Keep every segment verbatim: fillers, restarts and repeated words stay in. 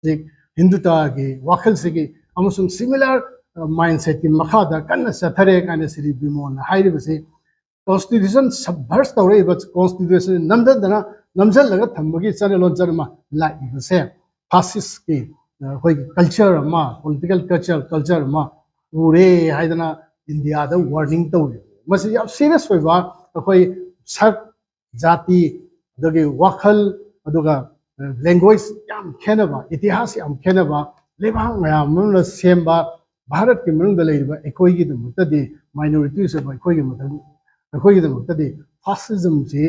ꯍꯧꯖꯤꯛ ꯍꯤꯟꯗꯨꯇꯥꯒꯤ ꯋꯥꯈꯜꯁꯤꯒꯤ ꯑꯃꯁꯨꯡ similar mindsetꯀꯤ ꯃꯈꯥꯗ ꯀꯟꯅ ꯆꯠꯊꯔꯦ ꯀꯥꯏꯅ ꯁ꯭ꯔꯤ ꯕꯤꯃꯣꯜꯅ ꯍꯥꯏꯔꯤꯕꯁꯤ, constitution subvert ꯇꯧꯔꯛꯏꯕ, constitution ꯅꯝꯊꯗꯅ ꯅꯝꯁꯤꯜꯂꯒ ꯊꯝꯕꯒꯤ ꯆꯠꯅ ꯂꯣꯟꯆꯠ ꯑꯃ ꯂꯥꯛꯏꯕꯁꯦ, fascistꯀꯤ ꯑꯩꯈꯣꯏꯒꯤ culture ꯑꯃ, political culture culture ꯑꯃ ꯎꯔꯦ ꯍꯥꯏꯗꯅ ꯏꯟꯗꯤꯌꯥꯗ warning ꯇꯧꯔꯤ꯫ ꯃꯁꯤ ꯌꯥꯝ serious ꯑꯣꯏꯕ, ꯑꯩꯈꯣꯏ ꯁꯛ, ꯖꯥꯇꯤ, ꯑꯗꯨꯒꯤ ꯋꯥꯈꯜ, ꯑꯗꯨꯒ language ꯌꯥꯝ ꯈꯦꯠꯅꯕ, ꯏꯇꯤꯍꯥꯁ ꯌꯥꯝ ꯈꯦꯠꯅꯕ ꯂꯩꯕꯥꯛ ꯃꯌꯥꯝ ꯑꯃꯅ ꯁꯦꯝꯕ ꯚꯥꯔꯠꯀꯤ ꯃꯅꯨꯡꯗ ꯂꯩꯔꯤꯕ ꯑꯩꯈꯣꯏꯒꯤꯗꯃꯛꯇꯗꯤ, minorities ꯑꯣꯏꯕ ꯑꯩꯈꯣꯏꯒꯤ ꯃꯇꯝ, ꯑꯩꯈꯣꯏꯒꯤꯗꯃꯛꯇꯗꯤ fascismꯁꯤ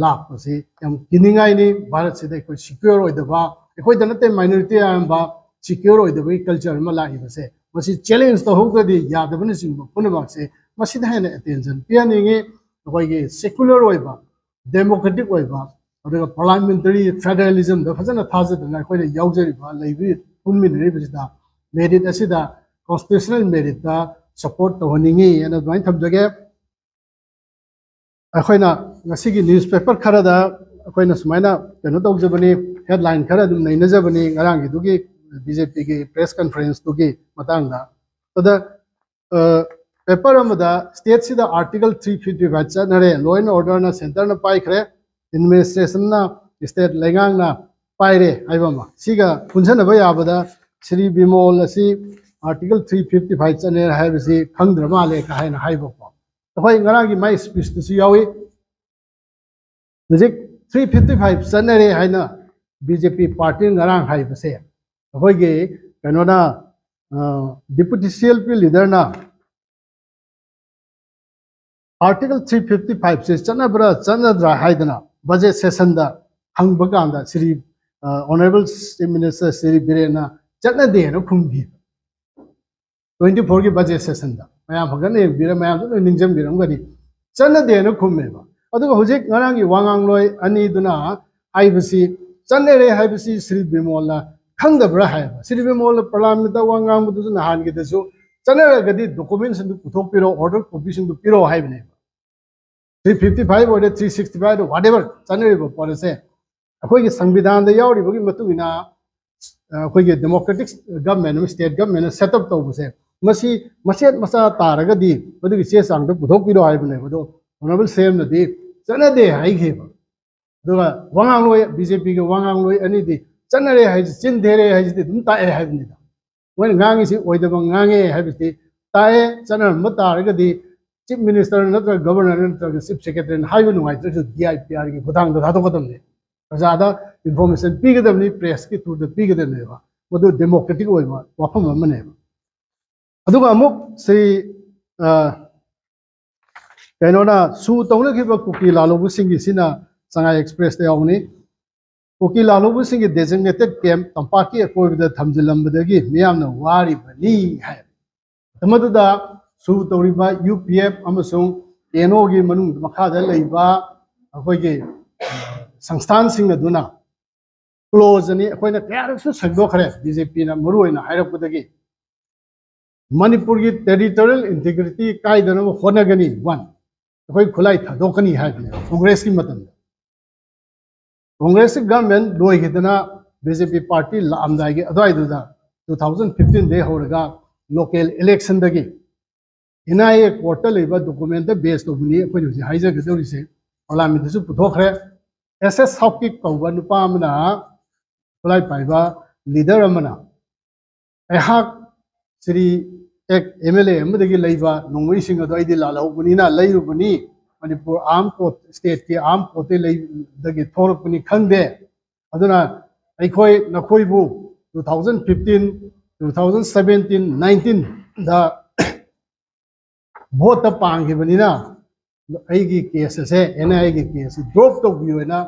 ꯂꯥꯛꯄꯁꯤ ꯌꯥꯝ ꯀꯤꯅꯤꯡꯉꯥꯏꯅꯤ꯫ ꯚꯥꯔꯠꯁꯤꯗ ꯑꯩꯈꯣꯏ secure ꯑꯣꯏꯗꯕ, ꯑꯩꯈꯣꯏꯗ ꯅꯠꯇꯦ, minority ꯑꯌꯥꯝꯕ secure ꯑꯣꯏꯗꯕꯒꯤ culture ꯑꯃ ꯂꯥꯛꯏꯕꯁꯦ, ꯃꯁꯤ challenge ꯇꯧꯍꯧꯗ꯭ꯔꯗꯤ ꯌꯥꯗꯕꯅꯆꯤꯡꯕ ꯄꯨꯝꯅꯃꯛꯁꯦ ꯃꯁꯤꯗ ꯍꯦꯟꯅ attention ꯄꯤꯍꯟꯅꯤꯡꯉꯤ꯫ ꯑꯩꯈꯣꯏꯒꯤ secular ꯑꯣꯏꯕ, democratic ꯑꯣꯏꯕ, ꯑꯗꯨꯒ parliamentary federalismꯗ ꯐꯖꯅ ꯊꯥꯖꯗꯅ ꯑꯩꯈꯣꯏꯅ ꯌꯥꯎꯖꯔꯤꯕ, ꯂꯩꯕꯤ-, ꯄꯨꯟꯃꯤꯟꯅꯔꯤꯕꯁꯤꯗ merit ꯑꯁꯤꯗ constitutional meritꯇ support ꯇꯧꯍꯟꯅꯤꯡꯉꯤ ꯍꯥꯏꯅ ꯑꯗꯨꯃꯥꯏꯅ ꯊꯝꯖꯒꯦ꯫ ꯑꯩꯈꯣꯏꯅ ꯉꯁꯤꯒꯤ newspaper ꯈꯔꯗ ꯑꯩꯈꯣꯏꯅ ꯁꯨꯃꯥꯏꯅ ꯀꯩꯅꯣ ꯇꯧꯖꯕꯅꯤ, headline ꯈꯔ ꯑꯗꯨꯝ ꯅꯩꯅꯖꯕꯅꯤ ꯉꯔꯥꯡꯒꯤꯗꯨꯒꯤ BJPꯒꯤ press conferenceꯇꯨꯒꯤ ꯃꯇꯥꯡꯗ꯫ ꯑꯗ paper ꯑꯃꯗ stateꯁꯤꯗ Article three fifty five ꯆꯠꯅꯔꯦ, law and orderꯅ centreꯅ ꯄꯥꯏꯈ꯭ꯔꯦ, administrationꯅ state ꯂꯩꯉꯥꯛꯅ ꯄꯥꯏꯔꯦ ꯍꯥꯏꯕ ꯑꯃ, ꯁꯤꯒ ꯄꯨꯟꯁꯤꯟꯅꯕ ꯌꯥꯕꯗ ꯁ꯭ꯔꯤ ꯕꯤꯃꯣꯜ ꯑꯁꯤ Article three fifty five ꯆꯠꯅꯔꯦ ꯍꯥꯏꯕꯁꯤ ꯈꯪꯗ꯭ꯔ ꯃꯥꯜꯂꯦ ꯀ ꯍꯥꯏꯅ ꯍꯥꯏꯕꯀꯣ꯫ ꯑꯩꯈꯣꯏ ꯉꯔꯥꯡꯒꯤ ꯃꯥꯏ speechꯇꯁꯨ ꯌꯥꯎꯏ꯫ ꯍꯧꯖꯤꯛ three fifty five ꯆꯠꯅꯔꯦ ꯍꯥꯏꯅ BJP partyꯅ ꯉꯔꯥꯡ ꯍꯥꯏꯕꯁꯦ, ꯑꯩꯈꯣꯏꯒꯤ ꯀꯩꯅꯣꯅ, ꯑ, deputy CLP leaderꯅ Article three fifty fiveꯁꯦ ꯆꯠꯅꯕ꯭ꯔꯥ ꯆꯠꯅꯗ꯭ꯔꯥ ꯍꯥꯏꯗꯅ budget sessionꯗ ꯍꯪꯕ ꯀꯥꯟꯗ ꯁ꯭ꯔꯤ, ꯑ, honourable Chief Minister Shri ꯕꯤꯔꯦꯟꯅ ꯆꯠꯅꯗꯦꯅ ꯈꯨꯝꯈꯤ꯫ Twenty fourꯒꯤ budget sessionꯗ ꯃꯌꯥꯝ ꯐꯖꯅ ꯌꯦꯡꯕꯤꯔ, ꯃꯌꯥꯝꯁꯨ ꯂꯣꯏ ꯅꯤꯡꯁꯤꯡꯕꯤꯔꯝꯒꯅꯤ, ꯆꯠꯅꯗꯦꯅ ꯈꯨꯝꯃꯦꯕ꯫ ꯑꯗꯨꯒ ꯍꯧꯖꯤꯛ ꯉꯔꯥꯡꯒꯤ ꯋꯥ ꯉꯥꯡꯂꯣꯏ ꯑꯅꯤꯗꯨꯅ ꯍꯥꯏꯕꯁꯤ, ꯆꯠꯅꯔꯦ ꯍꯥꯏꯕꯁꯤ ꯁ꯭ꯔꯤ ꯕꯤꯃꯣꯜꯅ ꯈꯪꯗꯕ꯭ꯔꯥ ꯍꯥꯏꯕ꯫ ꯁ꯭ꯔꯤ ꯕꯤꯃꯣꯜꯅ parliamentꯇ ꯋꯥ ꯉꯥꯡꯕꯗꯨꯁꯨ ꯅꯍꯥꯟꯒꯤꯗꯁꯨ, ꯆꯠꯅꯔꯒꯗꯤ documentꯁꯤꯡꯗꯨ ꯄꯨꯊꯣꯛꯄꯤꯔꯣ, order copyꯁꯤꯡꯗꯨ ꯄꯤꯔꯣ ꯍꯥꯏꯕꯅꯦꯕ꯫ Three fifty five ꯑꯣꯏꯔꯦ, three sixty five ꯑꯣꯏꯔꯦ, whatever, ꯆꯠꯅꯔꯤꯕ ꯄꯣꯠ ꯑꯁꯦ ꯑꯩꯈꯣꯏꯒꯤ ꯁꯪꯕꯤꯙꯥꯟꯗ ꯌꯥꯎꯔꯤꯕꯒꯤ ꯃꯇꯨꯡ ꯏꯟꯅ ꯑꯩꯈꯣꯏꯒꯤ democratic government ꯑꯃ, state government ꯑꯃ set up ꯇꯧꯕꯁꯦ, ꯃꯁꯤ ꯃꯆꯦꯠ ꯃꯆꯥ ꯇꯥꯔꯒꯗꯤ ꯃꯗꯨꯒꯤ ꯆꯦ ꯆꯥꯡꯗꯣ ꯄꯨꯊꯣꯛꯄꯤꯔꯣ ꯍꯥꯏꯕꯅꯦꯕ꯫ ꯑꯗꯣ Honourable ꯁꯤ ꯑꯦꯝꯅꯗꯤ ꯆꯠꯅꯗꯦ ꯍꯥꯏꯈꯤꯕ꯫ ꯑꯗꯨꯒ ꯋꯥꯉꯥꯡꯂꯣꯏ, ꯕꯤ ꯖꯦ ꯄꯤꯒꯤ ꯋꯥꯉꯥꯡꯂꯣꯏ ꯑꯅꯤꯗꯤ ꯆꯠꯅꯔꯦ ꯍꯥꯏꯁꯤ, ꯆꯤꯟ ꯊꯦꯔꯦ ꯍꯥꯏꯁꯤꯗꯤ ꯑꯗꯨꯝ ꯇꯥꯛꯑꯦ ꯍꯥꯏꯕꯅꯤꯗ꯫ ꯃꯣꯏꯅ ꯉꯥꯡꯉꯤꯁꯤ ꯑꯣꯏꯗꯕ ꯉꯥꯡꯉꯦ ꯍꯥꯏꯕꯁꯤꯗꯤ ꯇꯥꯛꯑꯦ꯫ ꯆꯠꯅꯔꯝꯕ ꯇꯥꯔꯒꯗꯤ chief minister ꯅꯠꯇ꯭ꯔꯒ governor ꯅꯠꯇ꯭ꯔꯒ chief secretary ꯅ ꯍꯥꯏꯕ ꯅꯨꯡꯉꯥꯏꯇ꯭ꯔꯁꯨ D I P R ꯒꯤ ꯈꯨꯊꯥꯡꯗ ꯊꯥꯗꯣꯛꯀꯗꯕꯅꯤ, ꯄ꯭ꯔꯖꯥꯗ information ꯄꯤꯒꯗꯕꯅꯤ, press ꯀꯤ through ꯗ ꯄꯤꯒꯗꯕꯅꯦꯕ꯫ ꯃꯗꯨ democratic ꯑꯣꯏꯕ ꯋꯥꯐꯝ ꯑꯃꯅꯦꯕ꯫ ꯑꯗꯨꯒ ꯑꯃꯨꯛ ꯁꯤ, ꯑ, ꯀꯩꯅꯣꯅ ꯁꯨ ꯇꯧꯅꯈꯤꯕ ꯀꯨꯀꯤ ꯂꯥꯜꯍꯧꯕꯁꯤꯡꯒꯤꯁꯤꯅ Chennai Express ꯇ ꯌꯥꯎꯕꯅꯤ꯫ ꯀꯨꯀꯤ ꯂꯥꯜꯍꯧꯕꯁꯤꯡꯒꯤ designated camp ꯇꯝꯄꯥꯛꯀꯤ ꯑꯀꯣꯏꯕꯗ ꯊꯝꯖꯤꯜꯂꯝꯕꯗꯒꯤ ꯃꯤꯌꯥꯝꯅ ꯋꯥꯔꯤꯕꯅꯤ ꯍꯥꯏ꯫ ꯃꯗꯨꯗ ꯁꯨ ꯇꯧꯔꯤꯕ ꯌꯨ ꯄꯤ ꯑꯦꯐ ꯑꯃꯁꯨꯡ ꯑꯦꯟ ꯑꯣꯒꯤ ꯃꯅꯨꯡ ꯃꯈꯥꯗ ꯂꯩꯕ ꯑꯩꯈꯣꯏꯒꯤ, ꯑ, ꯁꯪꯁꯊꯥꯟꯁꯤꯡ ꯑꯗꯨꯅ close ꯑꯅꯤ ꯑꯩꯈꯣꯏꯅ ꯀꯌꯥꯔꯛꯁꯨ ꯁꯟꯗꯣꯛꯈ꯭ꯔꯦ, ꯕꯤ ꯖꯦ ꯄꯤꯅ ꯃꯔꯨ ꯑꯣꯏꯅ ꯍꯥꯏꯔꯛꯄꯗꯒꯤ꯫ ꯃꯅꯤꯄꯨꯔꯒꯤ territorial integrity ꯀꯥꯏꯗꯅꯕ ꯍꯣꯠꯅꯒꯅꯤ, one, ꯑꯩꯈꯣꯏ ꯈꯨꯠꯂꯥꯏ ꯊꯥꯗꯣꯛꯀꯅꯤ ꯍꯥꯏꯕꯅꯦꯕ ꯀꯣꯡꯒ꯭ꯔꯦꯁꯀꯤ ꯃꯇꯝꯗ꯫ ꯀꯣꯡꯒ꯭ꯔꯦꯁꯀꯤ government ꯂꯣꯏꯈꯤꯗꯅ ꯕꯤ ꯖꯦ ꯄꯤ party ꯂꯥꯛꯑꯝꯗꯥꯏꯒꯤ ꯑꯗꯨꯋꯥꯏꯗꯨꯗ, two thousand fifteen ꯗꯒꯤ ꯍꯧꯔꯒ local election ꯗꯒꯤ N I A court ꯇ ꯂꯩꯕ document ꯇ base ꯇꯧꯕꯅꯤ ꯑꯩꯈꯣꯏꯅ ꯍꯧꯖꯤꯛ ꯍꯥꯏꯖꯒꯗꯧꯔꯤꯁꯦ꯫ ꯄꯥꯔꯂꯤꯌꯥꯃꯦꯟꯠꯇꯁꯨ ꯄꯨꯊꯣꯛꯈ꯭ꯔꯦ꯫ ꯑꯦꯁ ꯑꯦꯁ ꯁꯥꯎꯀꯤꯞ ꯀꯧꯕ ꯅꯨꯄꯥ ꯑꯃꯅ, ꯈꯨꯠꯂꯥꯏ ꯄꯥꯏꯕ leader ꯑꯃꯅ, ꯑꯩꯍꯥꯛ ꯁ꯭ꯔꯤ ꯑꯦꯛ ꯑꯦꯝ ꯑꯦꯜ ꯑꯦ ꯑꯃꯗꯒꯤ ꯂꯩꯕ ꯅꯣꯡꯃꯩꯁꯤꯡ ꯑꯗꯣ ꯑꯩꯗꯤ ꯂꯥꯜꯍꯧꯕꯅꯤꯅ ꯂꯩꯔꯨꯕꯅꯤ, ꯃꯅꯤꯄꯨꯔ armed force, state ꯀꯤ armed force ꯇꯒꯤ ꯂꯩ-, ꯗꯒꯤ ꯊꯣꯛꯂꯛꯄꯅꯤ ꯈꯪꯗꯦ꯫ ꯑꯗꯨꯅ ꯑꯩꯈꯣꯏ ꯅꯈꯣꯏꯕꯨ two thousand fifteen, two thousand seventeen, nineteen ꯗ vote ꯇ ꯄꯥꯡꯈꯤꯕꯅꯤꯅ ꯑꯩꯒꯤ case ꯑꯁꯦ, N I A ꯒꯤ case ꯑꯁꯤ drop ꯇꯧꯕꯤꯌꯨ ꯍꯥꯏꯅ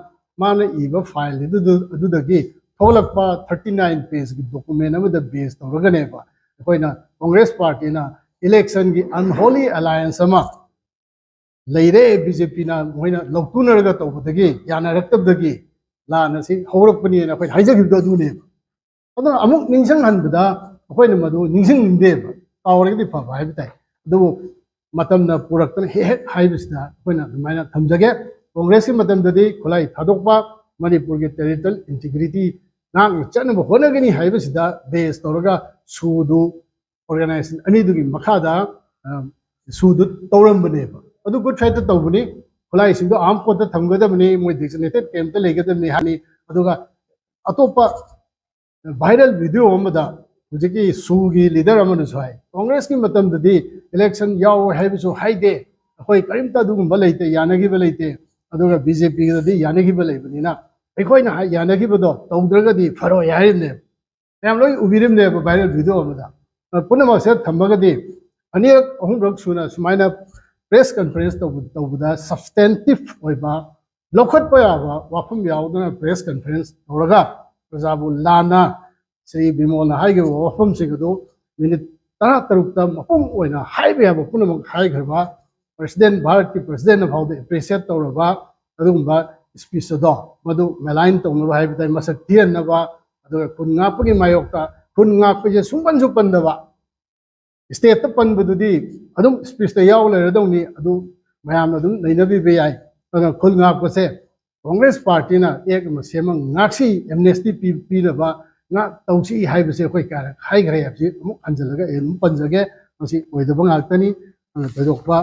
ꯃꯥꯅ ꯏꯕ file ꯑꯗꯨꯗꯨ-, ꯑꯗꯨꯗꯒꯤ ꯊꯣꯛꯂꯛꯄ thirty nine page ꯀꯤ document ꯑꯃꯗ base ꯇꯧꯔꯒꯅꯦꯕ ꯑꯩꯈꯣꯏꯅ Congress party ꯅ election ꯒꯤ unholy alliance ꯑꯃ ꯂꯩꯔꯦ, ꯕꯤ ꯖꯦ ꯄꯤꯅ ꯃꯣꯏꯅ ꯂꯧꯇꯨꯅꯔꯒ ꯇꯧꯕꯗꯒꯤ, ꯌꯥꯅꯔꯛꯇꯕꯗꯒꯤ ꯂꯥꯟ ꯑꯁꯤ ꯍꯧꯔꯛꯄꯅꯦꯅ ꯑꯩꯈꯣꯏꯅ ꯍꯥꯏꯖꯈꯤꯕꯗꯣ ꯑꯗꯨꯅꯦꯕ꯫ ꯑꯗꯨꯅ ꯑꯃꯨꯛ ꯅꯤꯡꯁꯤꯡꯍꯟꯕꯗ ꯑꯩꯈꯣꯏꯅ ꯃꯗꯨ ꯅꯤꯡꯁꯤꯡꯅꯤꯡꯗꯦꯕ, ꯀꯥꯎꯔꯒꯗꯤ ꯐꯕ ꯍꯥꯏꯕ ꯇꯥꯏ꯫ ꯑꯗꯨꯕꯨ ꯃꯇꯝꯅ ꯄꯨꯔꯛꯇꯅ ꯍꯦꯛ ꯍꯦꯛ ꯍꯥꯏꯕꯁꯤꯗ ꯑꯩꯈꯣꯏꯅ ꯑꯗꯨꯃꯥꯏꯅ ꯊꯝꯖꯒꯦ꯫ ꯀꯣꯡꯒ꯭ꯔꯦꯁꯀꯤ ꯃꯇꯝꯗꯗꯤ ꯈꯨꯠꯂꯥꯏ ꯊꯥꯗꯣꯛꯄ, ꯃꯅꯤꯄꯨꯔꯒꯤ territorial integrity ꯉꯥꯛꯅ ꯆꯠꯅꯕ ꯍꯣꯠꯅꯒꯅꯤ ꯍꯥꯏꯕꯁꯤꯗ ꯕꯦꯁ ꯇꯧꯔꯒ ꯁꯨꯗꯨ, ꯑꯣꯔꯒꯅꯥꯏꯖꯦꯁꯟ ꯑꯅꯤꯗꯨꯒꯤ ꯃꯈꯥꯗ, ꯑ, ꯁꯨꯗꯨ ꯇꯧꯔꯝꯕꯅꯦꯕ꯫ ꯑꯗꯨ ꯒꯨꯗ ꯐ꯭ꯔꯥꯏꯗꯦ ꯇꯧꯕꯅꯤ, ꯈꯨꯠꯂꯥꯏꯁꯤꯡꯗꯣ ꯑꯥꯔꯝ ꯀꯣꯔꯠꯇ ꯊꯝꯒꯗꯕꯅꯤ, ꯃꯣꯏ ꯗꯤꯖꯤꯒꯅꯦꯇꯦꯗ ꯀꯦꯝꯞꯇ ꯂꯩꯒꯗꯕꯅꯤ ꯍꯥꯏꯅꯤ꯫ ꯑꯗꯨꯒ ꯑꯇꯣꯞꯄ ꯚꯥꯏꯔꯦꯜ ꯚꯤꯗꯤꯑꯣ ꯑꯃꯗ ꯍꯧꯖꯤꯛꯀꯤ ꯁꯨꯒꯤ ꯂꯤꯗꯔ ꯑꯃꯅꯁꯨ ꯍꯥꯏ, ꯀꯣꯡꯒ꯭ꯔꯦꯁꯀꯤ ꯃꯇꯝꯗꯗꯤ ꯏꯂꯦꯛꯁꯟ ꯌꯥꯎꯔꯣꯏ ꯍꯥꯏꯕꯁꯨ ꯍꯥꯏꯗꯦ, ꯑꯩꯈꯣꯏ ꯀꯔꯤꯝꯇ ꯑꯗꯨꯒꯨꯝꯕ ꯂꯩꯇꯦ, ꯌꯥꯅꯈꯤꯕ ꯂꯩꯇꯦ꯫ ꯑꯗꯨꯒ ꯕꯤ ꯖꯦ ꯄꯤꯒꯗꯤ ꯌꯥꯅꯈꯤꯕ ꯂꯩꯕꯅꯤꯅ ꯑꯩꯈꯣꯏꯅ ꯍꯥꯏ-, ꯌꯥꯅꯈꯤꯕꯗꯣ ꯇꯧꯗ꯭ꯔꯒꯗꯤ ꯐꯔꯣꯏ ꯍꯥꯏꯔꯤꯕꯅꯦꯕ꯫ ꯃꯌꯥꯝ ꯂꯣꯏ ꯎꯕꯤꯔꯤꯕꯅꯦꯕ ꯚꯥꯏꯔꯦꯜ ꯚꯤꯗꯤꯑꯣ ꯑꯃꯗ꯫ ꯑ, ꯄꯨꯝꯅꯃꯛꯁꯦ ꯊꯝꯃꯒꯗꯤ ꯑꯅꯤꯔꯛ ꯑꯍꯨꯝꯔꯛ ꯁꯨꯅ ꯁꯨꯃꯥꯏꯅ ꯄ꯭ꯔꯦꯁ ꯀꯟꯐꯔꯦꯟꯁ ꯇꯧꯕ, ꯇꯧꯕꯗ ꯁꯕꯁꯇꯦꯟꯇꯤꯚ ꯑꯣꯏꯕ, ꯂꯧꯈꯠꯄ ꯌꯥꯕ ꯋꯥꯐꯝ ꯌꯥꯎꯗꯅ ꯄ꯭ꯔꯦꯁ ꯀꯟꯐꯔꯦꯟꯁ ꯇꯧꯔꯒ ꯄ꯭ꯔꯖꯥꯕꯨ ꯂꯥꯟꯅ ꯁ꯭ꯔꯤ ꯕꯤꯃꯣꯜꯅ ꯍꯥꯏꯈꯤꯕ ꯋꯥꯐꯝꯁꯤꯡ ꯑꯗꯨ ꯃꯤꯅꯤꯠ ꯇꯔꯥꯇꯔꯨꯛꯇ ꯃꯄꯨꯡ ꯑꯣꯏꯅ ꯍꯥꯏꯕ ꯌꯥꯕ ꯄꯨꯝꯅꯃꯛ ꯍꯥꯏꯈ꯭ꯔꯕ, ꯄ꯭ꯔꯁꯤꯗꯦꯟ, ꯚꯥꯔꯠꯀꯤ ꯄ꯭ꯔꯁꯤꯗꯦꯟꯅ ꯐꯥꯎꯗ ꯑꯦꯄ꯭ꯔꯤꯁꯤꯌꯦꯠ ꯇꯧꯔꯕ ꯑꯗꯨꯒꯨꯝꯕ ꯁ꯭ꯄꯤꯆ ꯑꯗꯣ, ꯃꯗꯨ ꯃꯦꯂꯥꯏꯟ ꯇꯧꯅꯕ ꯍꯥꯏꯕ ꯇꯥꯏ, ꯃꯁꯛ ꯊꯤꯍꯟꯅꯕ, ꯑꯗꯨꯒ ꯈꯨꯟ ꯉꯥꯛꯄꯒꯤ ꯃꯥꯌꯣꯛꯇ, ꯈꯨꯟ ꯉꯥꯛꯄꯁꯦ ꯁꯨꯡꯄꯟꯁꯨ ꯄꯟꯗꯕ, ꯁ꯭ꯇꯦꯠꯇ ꯄꯟꯕꯗꯨꯗꯤ ꯑꯗꯨꯝ ꯁ꯭ꯄꯤꯆꯇ ꯌꯥꯎ ꯂꯩꯔꯗꯧꯅꯤ, ꯑꯗꯨ ꯃꯌꯥꯝꯅ ꯑꯗꯨꯝ ꯅꯩꯅꯕꯤꯕ ꯌꯥꯏ꯫ ꯑꯗꯨꯅ ꯈꯨꯜ ꯉꯥꯛꯄꯁꯦ ꯀꯣꯡꯒ꯭ꯔꯦꯁ ꯄꯥꯔꯇꯤꯅ ꯑꯦꯛ ꯑꯃ ꯁꯦꯝꯃ ꯉꯥꯛꯁꯤ, ꯑꯦꯝꯅꯦꯁꯇꯤ ꯄꯤ-, ꯄꯤꯅꯕ ꯉꯥꯛ ꯇꯧꯁꯤ ꯍꯥꯏꯕꯁꯦ ꯑꯩꯈꯣꯏ ꯀꯌꯥꯔꯛ ꯍꯥꯏꯈ꯭ꯔꯦ ꯍꯥꯏꯕꯁꯤ ꯑꯃꯨꯛ ꯍꯟꯖꯤꯜꯂꯒ ꯑꯩ ꯑꯗꯨꯝ ꯄꯟꯖꯒꯦ꯫ ꯃꯁꯤ ꯑꯣꯏꯗꯕ ꯉꯥꯛꯇꯅꯤ꯫ ꯑꯗꯨꯅ ꯊꯣꯏꯗꯣꯛꯄ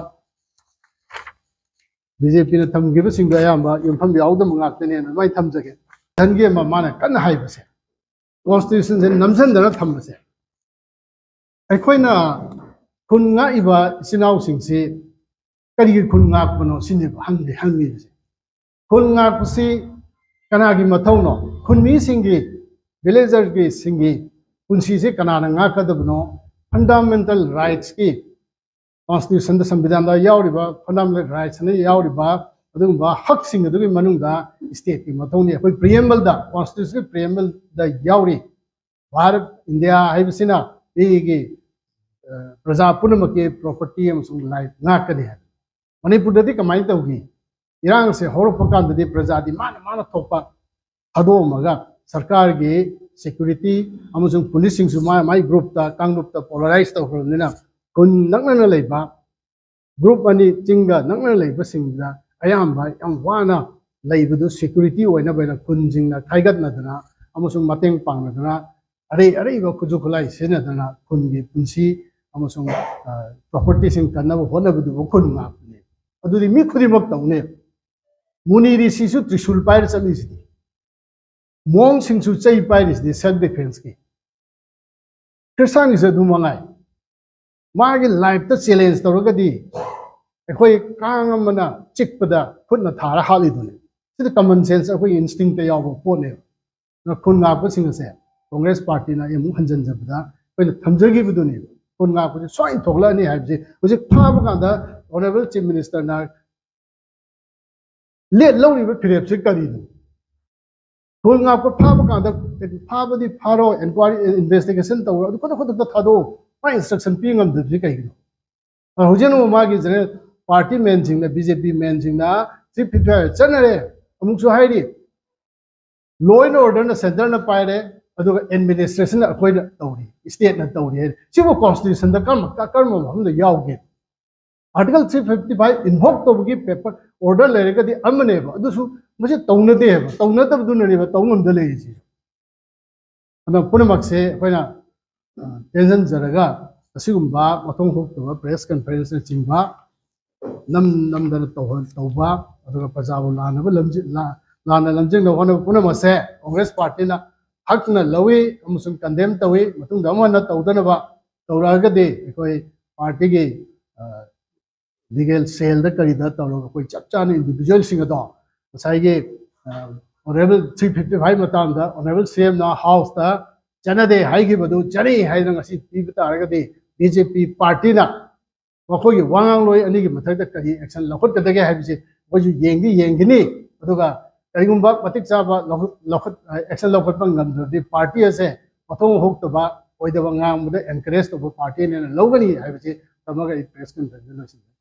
ꯕꯤ ꯖꯦ ꯄꯤꯅ ꯊꯝꯈꯤꯕꯁꯤꯡꯗꯣ ꯑꯌꯥꯝꯕ ꯌꯨꯝꯐꯝ ꯌꯥꯎꯗꯕ ꯉꯥꯛꯇꯅꯦꯅ ꯑꯗꯨꯃꯥꯏꯅ ꯊꯝꯖꯒꯦ꯫ ꯁꯟꯒꯤ ꯑꯃ ꯃꯥꯅ ꯀꯟꯅ ꯍꯥꯏꯕꯁꯦ, ꯀꯣꯟꯁꯇꯤꯇ꯭ꯌꯨꯁꯟꯁꯦ ꯅꯝꯁꯤꯟꯗꯅ ꯊꯝꯕꯁꯦ, ꯑꯩꯈꯣꯏꯅ ꯈꯨꯟ ꯉꯥꯛꯏꯕ ꯏꯆꯤꯟ ꯏꯅꯥꯎꯁꯤꯡꯁꯤ ꯀꯔꯤꯒꯤ ꯈꯨꯟ ꯉꯥꯛꯄꯅꯣ ꯁꯤꯅꯦꯕ ꯍꯪꯗꯤ ꯍꯪꯉꯤꯕꯁꯦ꯫ ꯈꯨꯟ ꯉꯥꯛꯄꯁꯤ ꯀꯅꯥꯒꯤ ꯃꯊꯧꯅꯣ? ꯈꯨꯟꯃꯤꯁꯤꯡꯒꯤ, ꯚꯤꯂꯦꯖꯔꯒꯤ ꯁꯤꯡꯒꯤ ꯄꯨꯟꯁꯤꯁꯤ ꯀꯅꯥꯅ ꯉꯥꯛꯀꯗꯕꯅꯣ? ꯐꯟꯗꯥꯃꯦꯟꯇꯦꯜ ꯔꯥꯏꯠꯁꯀꯤ, ꯀꯣꯟꯁꯇꯤꯇ꯭ꯌꯨꯁꯟꯗ, ꯁꯪꯕꯤꯙꯥꯟꯗ ꯌꯥꯎꯔꯤꯕ ꯐꯟꯗꯥꯃꯦꯟꯇꯦꯜ ꯔꯥꯏꯠꯁ ꯑꯅ ꯌꯥꯎꯔꯤꯕ ꯑꯗꯨꯒꯨꯝꯕ ꯍꯛꯁꯤꯡ ꯑꯗꯨꯒꯤ ꯃꯅꯨꯡꯗ ꯁ꯭ꯇꯦꯠꯀꯤ ꯃꯊꯧꯅꯤ꯫ ꯑꯩꯈꯣꯏ ꯄ꯭ꯔꯤꯑꯦꯝꯕꯜꯗ, ꯀꯣꯟꯁꯇꯤꯇ꯭ꯌꯨꯁꯟꯒꯤ ꯄ꯭ꯔꯤꯑꯦꯝꯕꯜꯗ ꯌꯥꯎꯔꯤ, ꯚꯥꯔꯠ, ꯏꯟꯗꯤꯌꯥ ꯍꯥꯏꯕꯁꯤꯅ ꯃꯤꯒꯤ, ꯑ, ꯄ꯭ꯔꯖꯥ ꯄꯨꯝꯅꯃꯛꯀꯤ ꯄ꯭ꯔꯣꯄꯔꯇꯤ ꯑꯃꯁꯨꯡ ꯂꯥꯏꯐ ꯉꯥꯛꯀꯅꯤ ꯍꯥꯏ꯫ ꯃꯅꯤꯄꯨꯔꯗꯗꯤ ꯀꯃꯥꯏꯅ ꯇꯧꯈꯤ? ꯏꯔꯥꯡꯁꯦ ꯍꯧꯔꯛꯄ ꯀꯥꯟꯗꯗꯤ ꯄ꯭ꯔꯖꯥꯗꯤ ꯃꯥꯅ ꯃꯥꯅ ꯊꯣꯛꯄ ꯊꯥꯗꯣꯛꯑꯝꯃꯒ ꯁꯔꯀꯥꯔꯒꯤ ꯁꯦꯀ꯭ꯌꯨꯔꯤꯇꯤ ꯑꯃꯁꯨꯡ ꯄꯨꯂꯤꯁꯁꯤꯡꯁꯨ ꯃꯥ ꯃꯥꯒꯤ ꯒ꯭ꯔꯨꯞꯇ, ꯀꯥꯡꯂꯨꯞꯇ ꯄꯣꯂꯔꯥꯏꯁ ꯇꯧꯈ꯭ꯔꯕꯅꯤꯅ ꯈꯨꯟ ꯅꯛꯅꯅ ꯂꯩꯕ ꯒ꯭ꯔꯨꯞ ꯑꯅꯤ ꯆꯤꯡꯒ ꯅꯛꯅꯅ ꯂꯩꯕꯁꯤꯡꯗ ꯑꯌꯥꯝꯕ ꯌꯥꯝ ꯋꯥꯅ ꯂꯩꯕꯗꯨ ꯁꯦꯀ꯭ꯌꯨꯔꯤꯇꯤ ꯑꯣꯏꯅꯕ ꯍꯥꯏꯅ ꯈꯨꯟꯁꯤꯡꯅ ꯈꯥꯏꯒꯠꯅꯗꯅ ꯑꯃꯁꯨꯡ ꯃꯇꯦꯡ ꯄꯥꯡꯅꯗꯅ ꯑꯔꯩ ꯑꯔꯩꯕ ꯈꯨꯠꯁꯨ ꯈꯨꯠꯂꯥꯏ ꯁꯤꯖꯤꯟꯅꯗꯅ ꯈꯨꯟꯒꯤ ꯄꯨꯟꯁꯤ ꯑꯃꯁꯨꯡ ꯄ꯭ꯔꯣꯄꯔꯇꯤꯁꯤꯡ ꯀꯟꯅꯕ ꯍꯣꯠꯅꯕꯗꯨꯕꯨ ꯈꯨꯟ ꯉꯥꯛꯄꯅꯤ꯫ ꯑꯗꯨꯗꯤ ꯃꯤ ꯈꯨꯗꯤꯡꯃꯛ ꯇꯧꯅꯦ꯫ ꯃꯨꯅꯤ ꯔꯤꯁꯤꯁꯨ ꯇ꯭ꯔꯤꯁꯨꯜ ꯄꯥꯏꯔ ꯆꯠꯂꯤꯁꯤꯗꯤ, ꯃꯣꯡꯁꯤꯡꯁꯨ ꯆꯩ ꯄꯥꯏꯔꯤꯁꯤꯗꯤ ꯁꯦꯜꯐ ꯗꯤꯐꯦꯟꯁꯀꯤ꯫ ꯈ꯭ꯔꯤꯁꯇꯥꯟꯒꯤꯁꯨ ꯑꯗꯨ ꯃꯉꯥꯏ꯫ ꯃꯥꯒꯤ ꯂꯥꯏꯐꯇ ꯆꯦꯂꯦꯟꯖ ꯇꯧꯔꯒꯗꯤ ꯑꯩꯈꯣꯏ ꯀꯥꯡ ꯑꯃꯅ ꯆꯤꯛꯄꯗ ꯈꯨꯠꯅ ꯊꯥꯔ ꯍꯥꯠꯂꯤꯗꯨꯅꯤ꯫ ꯁꯤꯗꯤ ꯀꯃꯟ ꯁꯦꯟꯁ, ꯑꯩꯈꯣꯏꯒꯤ ꯏꯟꯁꯇꯤꯡꯇ ꯌꯥꯎꯕ ꯄꯣꯠꯅꯦꯕ꯫ ꯑꯗꯨꯅ ꯈꯨꯟ ꯉꯥꯛꯄꯁꯤꯡ ꯑꯁꯦ ꯀꯣꯡꯒ꯭ꯔꯦꯁ ꯄꯥꯔꯇꯤꯅ ꯑꯩ ꯑꯃꯨꯛ ꯍꯟꯖꯤꯟꯖꯕꯗ ꯑꯩꯈꯣꯏꯅ ꯊꯝꯖꯈꯤꯕꯗꯨꯅꯦꯕ꯫ ꯈꯨꯟ ꯉꯥꯛꯄꯁꯦ ꯁꯣꯏꯅ ꯊꯣꯛꯂꯛꯑꯅꯤ ꯍꯥꯏꯕꯁꯤ ꯍꯧꯖꯤꯛ ꯐꯥꯕ ꯀꯥꯟꯗ ꯑꯣꯅꯔꯦꯕꯜ ꯆꯤꯐ ꯃꯤꯅꯤꯁꯇꯔꯅ ꯂꯦꯠ ꯂꯧꯔꯤꯕ ꯐꯤꯔꯦꯞꯁꯦ ꯀꯔꯤꯅꯣ? ꯈꯨꯟ ꯉꯥꯛꯄ ꯐꯥꯕ ꯀꯥꯟꯗ ꯐꯥꯕꯗꯤ ꯐꯥꯔꯣ, ꯏꯟꯀ꯭ꯋꯥꯏꯔꯤ, ꯏꯟꯚꯦꯁꯇꯤꯒꯦꯁꯟ ꯇꯧꯔꯣ, ꯑꯗꯨ ꯈꯨꯗꯛ ꯈꯨꯗꯛꯇ ꯊꯥꯗꯣꯛꯑꯣ, ꯃꯥ ꯏꯟꯁꯇ꯭ꯔꯛꯁꯟ ꯄꯤ ꯉꯝꯗꯕꯁꯤ ꯀꯩꯒꯤꯅꯣ? ꯑ, ꯍꯧꯖꯤꯛ ꯑꯃꯨꯛ ꯃꯥꯒꯤ ꯖꯦꯅꯔꯦꯜ ꯄꯥꯔꯇꯤ ꯃꯦꯟꯁꯤꯡꯅ, ꯕꯤ ꯖꯦ ꯄꯤ ꯃꯦꯟꯁꯤꯡꯅ ꯆꯤꯐ ꯐꯤꯐꯇꯤ ꯐꯥꯏꯚ ꯆꯠꯅꯔꯦ, ꯑꯃꯨꯛꯁꯨ ꯍꯥꯏꯔꯤ, ꯂꯣ ꯑꯦꯟ ꯑꯣꯔꯗꯔꯅ ꯁꯦꯟꯇꯔꯅ ꯄꯥꯏꯔꯦ, ꯑꯗꯨꯒ ꯑꯦꯗꯃꯤꯅꯤꯁꯇ꯭ꯔꯦꯁꯟꯅ ꯑꯩꯈꯣꯏꯅ ꯇꯧꯔꯤ, ꯁ꯭ꯇꯦꯠꯅ ꯇꯧꯔꯤ ꯍꯥꯏꯔꯤ꯫ ꯁꯤꯕꯨ ꯀꯣꯟꯁꯇꯤꯇ꯭ꯌꯨꯁꯟꯗ ꯀꯔꯝꯕ, ꯀꯔꯝꯕ ꯃꯐꯝꯗ ꯌꯥꯎꯒꯦ? ꯑꯥꯔꯇꯤꯀꯜ ꯊ꯭ꯔꯤ ꯐꯤꯐꯇꯤ ꯐꯥꯏꯚ ꯏꯟꯚꯣꯛ ꯇꯧꯕꯒꯤ ꯄꯦꯄꯔ ꯑꯣꯔꯗꯔ ꯂꯩꯔꯒꯗꯤ ꯑꯃꯅꯦꯕ, ꯑꯗꯨꯁꯨ ꯃꯁꯤ ꯇꯧꯅꯗꯦ ꯍꯥꯏꯕ, ꯇꯧꯅꯗꯕꯗꯨꯅꯅꯦꯕ ꯇꯧ ꯉꯝꯗ ꯂꯩꯔꯤꯁꯤ꯫ ꯑꯗꯣ ꯄꯨꯝꯅꯃꯛꯁꯦ ꯑꯩꯈꯣꯏꯅ, ꯑ, ꯇꯦꯟꯁꯤꯟꯖꯔꯒ ꯑꯁꯤꯒꯨꯝꯕ ꯃꯊꯣꯡ ꯍꯨꯛꯇꯕ ꯄ꯭ꯔꯦꯁ ꯀꯟꯐꯔꯦꯟꯁꯅꯆꯤꯡꯕ ꯅꯝ ꯅꯝꯗꯅ ꯇꯧꯍꯟ-, ꯇꯧꯕ, ꯑꯗꯨꯒ ꯄ꯭ꯔꯖꯥꯕꯨ ꯂꯥꯟꯅꯕ ꯂꯝꯖꯤ-, ꯂꯥ-, ꯂꯥꯟꯅ ꯂꯝꯖꯤꯡꯅꯕ ꯍꯣꯠꯅꯕ ꯄꯨꯝꯅꯃꯛꯁꯦ ꯀꯣꯡꯒ꯭ꯔꯦꯁ ꯄꯥꯔꯇꯤꯅ ꯍꯛꯅ ꯂꯧꯏ ꯑꯃꯁꯨꯡ ꯀꯟꯗꯦꯝ ꯇꯧꯏ꯫ ꯃꯇꯨꯡꯗ ꯑꯃꯨꯛ ꯍꯟꯅ ꯇꯧꯗꯅꯕ ꯇꯧꯔꯛꯑꯒꯗꯤ ꯑꯩꯈꯣꯏ ꯄꯥꯔꯇꯤꯒꯤ, ꯑ, ꯂꯤꯒꯦꯜ ꯁꯦꯜꯗ ꯀꯔꯤꯗ ꯇꯧꯔꯒ ꯑꯩꯈꯣꯏ ꯆꯞ ꯆꯥꯅ ꯏꯟꯗꯤꯚꯤꯖꯨꯋꯦꯜꯁꯤꯡ ꯑꯗꯣ ꯉꯁꯥꯏꯒꯤ, ꯑ, ꯑꯣꯅꯔꯦꯕꯜ ꯊ꯭ꯔꯤ ꯐꯤꯐꯇꯤ ꯐꯥꯏꯚ ꯃꯇꯥꯡꯗ ꯑꯣꯅꯔꯦꯕꯜ ꯁꯤ ꯑꯦꯝꯅ ꯍꯥꯎꯁꯇ ꯆꯠꯅꯗꯦ ꯍꯥꯏꯈꯤꯕꯗꯨ ꯆꯠꯅꯩ ꯍꯥꯏꯗꯅ ꯉꯁꯤ ꯄꯤꯕ ꯇꯥꯔꯒꯗꯤ ꯕꯤ ꯖꯦ ꯄꯤ ꯄꯥꯔꯇꯤꯅ ꯃꯈꯣꯏꯒꯤ ꯋꯥꯉꯥꯡꯂꯣꯏ ꯑꯅꯤꯒꯤ ꯃꯊꯛꯇ ꯀꯔꯤ ꯑꯦꯛꯁꯟ ꯂꯧꯈꯠꯀꯗꯒꯦ ꯍꯥꯏꯕꯁꯤ ꯑꯩꯈꯣꯏꯁꯨ ꯌꯦꯡꯗꯤ ꯌꯦꯡꯒꯅꯤ꯫ ꯑꯗꯨꯒ ꯀꯔꯤꯒꯨꯝꯕ ꯃꯇꯤꯛ ꯆꯥꯕ ꯂꯧꯈꯠ-, ꯂꯧꯈꯠ-, ꯑꯦꯛꯁꯟ ꯂꯧꯈꯠꯄ ꯉꯝꯗ꯭ꯔꯗꯤ ꯄꯥꯔꯇꯤ ꯑꯁꯦ ꯃꯊꯣꯡ ꯍꯨꯛꯇꯕ, ꯑꯣꯏꯗꯕ ꯉꯥꯡꯕꯗ ꯑꯦꯟꯀꯔꯦꯖ ꯇꯧꯕ ꯄꯥꯔꯇꯤꯅꯦꯅ ꯂꯧꯒꯅꯤ ꯍꯥꯏꯕꯁꯤ ꯇꯝꯃꯒ ꯑꯩ ꯄ꯭ꯔꯦꯁ ꯀꯟꯐꯔꯦꯟꯁ ꯂꯣꯏꯁꯤꯟꯖꯔꯦ꯫